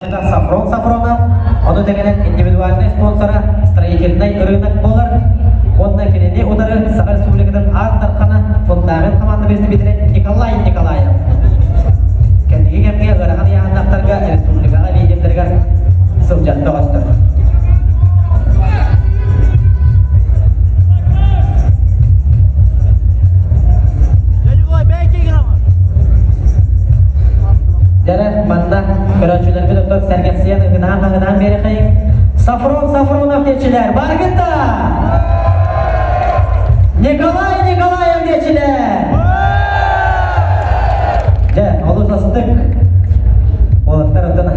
Сафрон Сафронов, ону тэҥинэн индивидуальнай спонсора строительнай рынок буолар уонна кинини утары Саха Республикатын Аан Дархана фундамент хамаанда бэрэстэбиитэлэ Николай Николаев. Кэнники кэмҥэ ыарахан ыйааһыннаахтарга республикаҕа лидердэригэр сылдьан бөҕөстөр. Дьэ, манна көрөөччүлэрбит оттон сэргэхсийэн ыгынаан-хаһынаан биэрэхэйиҥ. Сафрон Сафронов диэччилэр, баргыта! Николай Николаев диэччилэр! Дьэ, олус астык. Уолаттар оттон.